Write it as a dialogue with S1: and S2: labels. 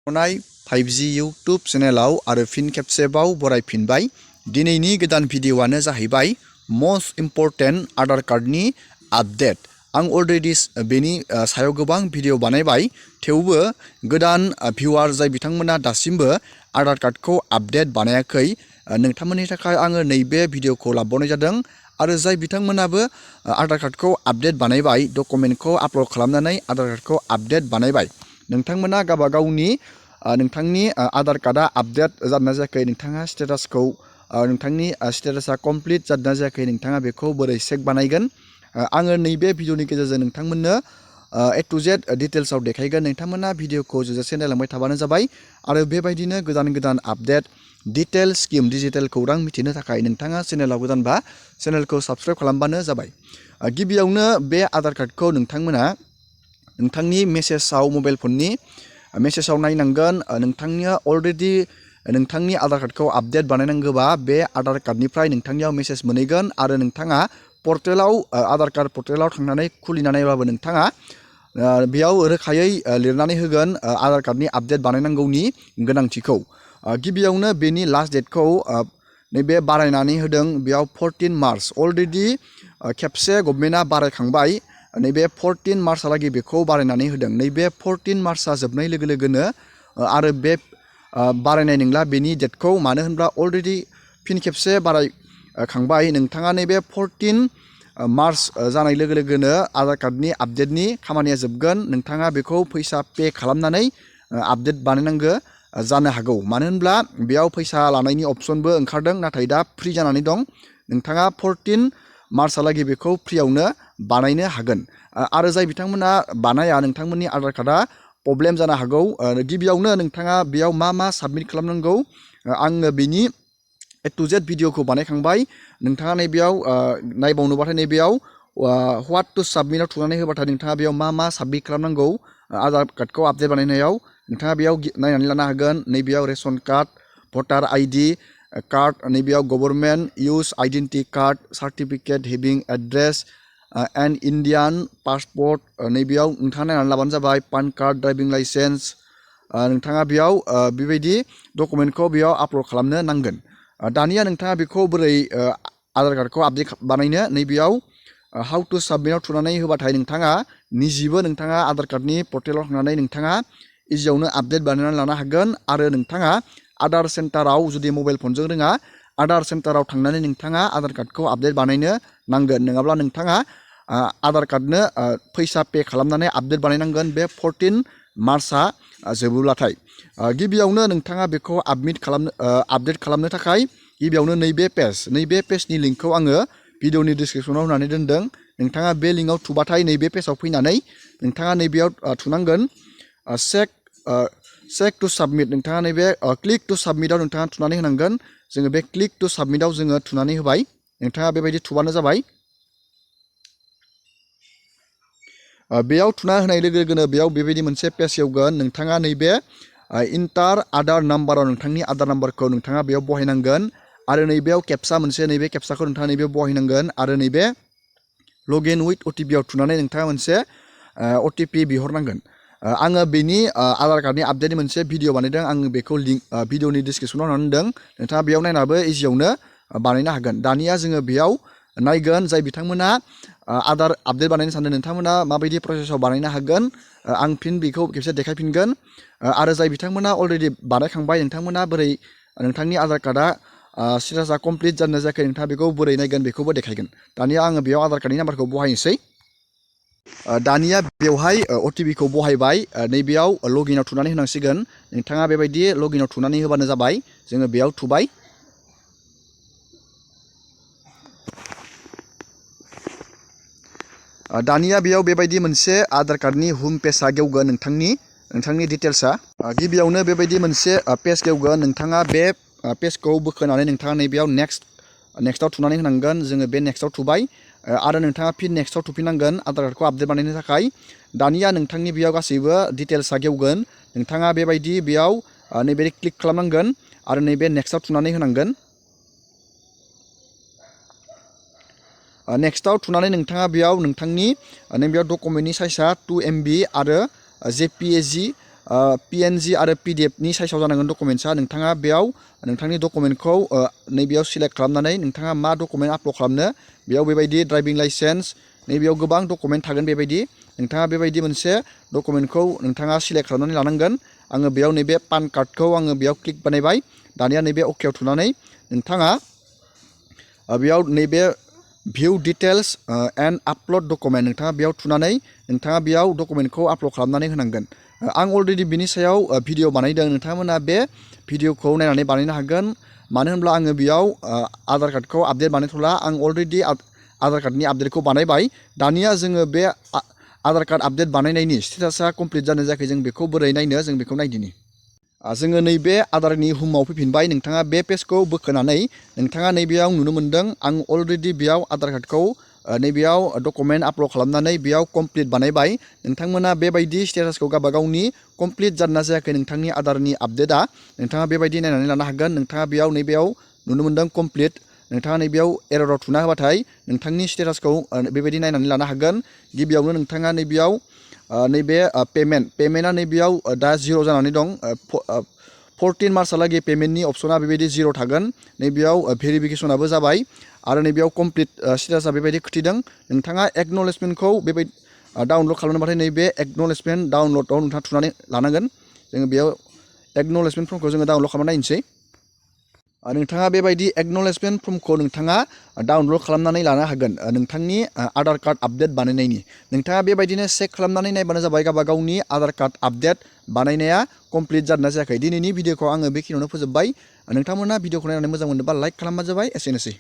S1: 5G YouTube चेनेलाव आरो फिन खेबसेबाव बरायफिनबाय। दिनैनि गोदान भिडिअआनो जाहैबाय मोस्ट इम्पर्टेन्ट आधार कार्डनि आपडेट। आं अलरेडि बेनि सायाव गोबां भिडिअ बानायबाय, थेवबो गोदान भिउआर जाय बिथांमोना दासिमबो आधार कार्डखौ आपडेट बानायाखै, नोंथांमोननि थाखाय आङो नैबे भिडिअखौ लाबोनाय जादों। आरो जाय बिथांमोनाबो आधार कार्डखौ आपडेट बानायबाय, डकुमेन्टखौ आपल'ड खालामनानै आधार कार्डखौ आपडेट बानायबाय, नोंथांमोना गावबा गावनि नोंथांनि आधार कार्डआ आपडेट जादोंना जायाखै, नोंथाङा स्टेटासखौ नोंथांनि स्टेटासा कमप्लिट जादोंना जायाखै, नोंथाङा बेखौ बोरै चेक बानायगोन, आङो नैबे भिडिअनि गेजेरजों नोंथांमोननो A to Z डिटेल्सआव देखायगोन। नोंथांमोना भिडिअखौ जोबजासे नायलांबाय थाबानो जाबाय। आरो बेबायदिनो गोदान गोदान आपडेट डिटेल स्किम डिजिटेल खौरां मिथिनो थाखाय नोंथाङा चेनेलाव गोदानबा चेनेलखौ साबस्क्राइब खालामबानो जाबाय। गिबियावनो बे आधार कार्डखौ नोंथांमोना नोंथांनि मेसेजाव मबाइल फननि मेसेजाव नायनांगोन। नोंथांनिया अलरेडि नोंथांनि आधार कार्डखौ आपडेट बानायनांगौबा बे आधार कार्डनिफ्राय नोंथांनियाव मेसेज मोनहैगोन आरो नोंथाङा पर्टेलाव आधार कार्ड पर्टेलाव थांनानै खुलिनानैबाबो नोंथाङा बेयाव रोखायै लिरनानै होगोन आधार कार्डनि आपडेट बानायनांगौनि गोनांथिखौ। गिबियावनो बेनि लास्ट डेटखौ नैबे बारायनानै होदों, बेयाव 14 मार्च अलरेडि खेबसे गभर्नमेन्टआ बारायखांबाय। नैबे 14 मार्चहालागै बेखौ बारायनानै होदों। नैबे 14 मार्चआ जोबनाय लोगो लोगोनो आरो बे बारायनाय नंला बेनि डेटखौ, मानो होनब्ला अलरेडि फिन खेबसे बारायखांबाय। नोंथाङा नैबे 14 मार्च जानाय लोगो लोगोनो आधार कार्डनि आपडेटनि खामानिया जोबगोन। नोंथाङा बेखौ फैसा पे खालामनानै आपडेट बानायनांगौ जानो हागौ, मानो होनब्ला बेयाव फैसा लानायनि अपसनबो ओंखारदों, नाथाय दा फ्रि जानानै दं। नोंथाङा 14 मार्चहालागै बेखौ फ्रियावनो बानायनो हागोन। आरो जाय बिथांमोना बानाया, नोंथांमोननि आधार कार्डआ प्रब्लेम जानो हागौ। गिबियावनो नोंथाङा बेयाव मा साबमिट खालामनांगौ, आङो बेनि A to Z भिडिअखौ बानायखांबाय। नोंथाङा नैबेयाव नायबावनोबाथाय नैबेयाव व्हाट टु साबमिटआव थुनानै होबाथाय नोंथाङा बेयाव मा साबमिट खालामनांगौ आधार कार्डखौ आपडेट बानायनायाव नोंथाङा बेयाव नायनानै लानो हागोन। नैबेयाव रेशन कार्ड, भटार ID card, नैबेयाव government use identity card, certificate हेभिं address and Indian passport, नैबेयाव नोंथाङा नायनानै लाबानो जाबाय। पान कार्ड, ड्राइभिं लाइसेन्स, नोंथाङा बेयाव बेबायदि डकुमेन्टखौ बेयाव आपल'ड खालामनो नांगोन। दानिया नोंथाङा बेखौ बोरै आधार कार्डखौ आपडेट बानायनो, नैबेयाव हाउ टु साबमिटआव थुनानै होबाथाय नोंथाङा निजिबो नोंथाङा आधार कार्डनि पर्टेलाव थांनानै नोंथाङा इजियावनो आपडेट बानायनानै लानो हागोन। आरो नोंथाङा आधार सेन्टाराव जुदि मबाइल फनजों रोङा, आधार सेन्टाराव थांनानै नोंथाङा आधार कार्डखौ आपडेट बानायनो नांगोन। नङाब्ला नोंथाङा आधार कार्डनो फैसा पे खालामनानै आपडेट बानायनांगोन बे 14 मार्चआ जोबोब्लाथाय। गिबियावनो नोंथाङा बेखौ आपडेट खालामनो थाखाय गिबियावनो नैबे पेजनि लिंकखौ आङो भिडिअनि डिसक्रिपसनाव होनानै दोनदों। नोंथाङा बे लिंकआव थुबाथाय नैबे पेजाव फैनानै नोंथाङा नैबेयाव थुनांगोन चेक टु साबमिट। नोंथाङा नैबे क्लिक टु साबमिटआव नोंथाङा थुनानै होनांगोन। जोङो बे क्लिक टु साबमिटआव जोङो थुनानै होबाय। नोंथाङा बेबायदि थुबानो जाबाय। बेयाव थुना होनाय लोगो लोगोनो बेयाव बेबायदि मोनसे पेज एवगोन। नोंथाङा नैबे इन्टार आधार नाम्बाराव नोंथांनि आधार नाम्बारखौ नोंथाङा बेयाव बहायनांगोन। आरो नैबेयाव केपसा मोनसे, नैबे केपसाखौ नोंथाङा नैबेयाव बहायनांगोन। आरो नैबे लगइन उइथ OTP आव थुनानै नोंथाङा मोनसे OTP बिहरनांगोन। आङो बेनि आधार कार्डनि आपडेटनि मोनसे भिडिअ बानायदों, आं बेखौ लिंक भिडिअनि डिसक्रिपसनाव होनानै दोनदों। नोंथाङा बेयाव नायनाबो इजियावनो बानायनो हागोन। दानिया जोङो बेयाव नायगोन जाय बिथांमोना आधार आपडेट बानायनो सानदों, नोंथांमोना माबायदि प्रसेसआव बानायनो हागोन, आं फिन बेखौ खेबसे देखायफिनगोन। आरो जाय बिथांमोना अलरेडि बानायखांबाय, नोंथांमोना बोरै नोंथांनि आधार कार्डआ स्टेटासा कमप्लिट जादोंना जायाखै, नोंथाङा बेखौ बोरै नायगोन बेखौबो देखायगोन। दानिया आङो बेयाव आधार कार्डनि नाम्बारखौ बहायनोसै। दानिया बेवहाय OTPखौ बहायबाय। नैबेयाव लगइनआव थुनानै होनांसिगोन। नोंथाङा बेबायदि लगइनआव थुनानै होबानो जाबाय। जोङो बेयाव थुबाय। दानिया बेयाव बेबायदि मोनसे आधार कार्डनि हम पेजआ गेवगोन। नोंथांनि डिटेल्सआ गिबियावनो बेबायदि मोनसे पेज गेवगोन। नोंथाङा बे पेजखौ बोखोनानै नोंथाङा नैबेयाव नेक्स्टआव थुनानै होनांगोन। जोङो बे नेक्स्टआव थुबाय। आरो नोंथाङा फिन नेक्स्टआव थुफिननांगोन आधार कार्डखौ आपडेट बानायनो थाखाय। दानिया नोंथांनि बेयाव गासैबो डिटेल्सआ गेवगोन। नोंथाङा बेबायदि बेयाव नैबे क्लिक खालामनांगोन आरो नैबे नेक्स्टआव थुनानै होनांगोन। नेक्स्टआव थुनानै नोंथाङा बेयाव नोंथांनि नैबेयाव डकुमेन्टनि साइजआ 2 MB आरो JPG PNG आरो PDF नि साइजआव जानांगोन डकुमेन्ट्सआ। नोंथाङा बेयाव नोंथांनि डकुमेन्टखौ नैबेयाव सिलेक्ट खालामनानै नोंथाङा मा डकुमेन्ट आपल'ड खालामनो बेयाव बेबायदि ड्राइभिं लाइसेन्स नैबेयाव गोबां डकुमेन्ट थागोन बेबायदि नोंथाङा बेबायदि मोनसे डकुमेन्टखौ नोंथाङा सिलेक्ट खालामनानै लानांगोन। आङो बेयाव नैबे पान कार्डखौ आङो बेयाव क्लिक बानायबाय। दानिया नैबे अकेआव थुनानै नोंथाङा बेयाव नैबे भिउ डिटेल्स एन्ड आपल'ड डकुमेन्ट नोंथाङा बेयाव थुनानै नोंथाङा बेयाव डकुमेन्टखौ आपल'ड खालामनानै होनांगोन। आं अलरेडि बिनि सायाव भिडिअ बानायदों। नोंथांमोना बे भिडिअखौ नायनानै बानायनो हागोन। मानो होनब्ला आङो बेयाव आधार कार्डखौ आपडेट बानायथ'ला। आं अलरेडि आधार कार्डनि आपडेटखौ बानायबाय। दानिया जोङो बे आधार कार्ड आपडेट बानायनायनि स्टेटासा कमप्लिट जानो जायाखै जों बेखौ बोरै नायनो जों बेखौ नायदिनि। जोङो नैबे आधारनि हमआव फैफिनबाय। नोंथाङा बे पेजखौ बोखोनानै नोंथाङा नैबेयाव नुनो मोन्दों आं अलरेडि बेयाव आधार कार्डखौ नैबेयाव डकुमेन्ट आपल'ड खालामनानै बेयाव कमप्लिट बानायबाय। नोंथांमोना बेबायदि स्टेटासखौ गावबा गावनि कमप्लिट जादोंना जायाखै नोंथांनि आधारनि आपडेटआ नोंथाङा बेबायदि नायनानै लानो हागोन। नोंथाङा बेयाव नैबेयाव नुनो मोन्दों कमप्लिट। नोंथाङा नैबेयाव एरराव थुना होबाथाय नोंथांनि स्टेटासखौ बेबायदि नायनानै लानो हागोन। गिबियावनो नोंथाङा नैबेयाव नैबे पेमेन्टआ नैबेयाव दा 0 जानानै दं। 14 मार्चहालागै पेमेन्टनि अपसना बेबायदि 0 थागोन। नैबेयाव भेरिफिकेसनाबो जाबाय आरो नैबेयाव कमप्लिट स्टेटासा बेबायदि खिथिदों। नोंथाङा एक्न'लेजमेन्टखौ बेबायदि डाउनल'ड खालामनोबाथाय नैबे एक्न'लेजमेन्ट डाउनल'डआव नोंथाङा थुनानै लानांगोन। जोङो बेयाव एक्न'लेजमेन्ट फर्मखौ जोङो डाउनल'ड खालामना नायनोसै। नोंथाङा बेबायदि एक्न'लेजमेन्ट फर्मखौ नोंथाङा डाउनल'ड खालामनानै लानो हागोन नोंथांनि आधार कार्ड आपडेट बानायनायनि। नोंथाङा बेबायदिनो चेक खालामनानै नायबानो जाबाय गावबा गावनि आधार कार्ड आपडेट बानायनाया कमप्लिट जादोंना जायाखै। दिनैनि भिडिअखौ आङो बेखिनियावनो फोजोबबाय। नोंथांमोना भिडिअखौ नायनानै मोजां मोनोबा लाइक खालामबानो जाबाय। एसेनोसै।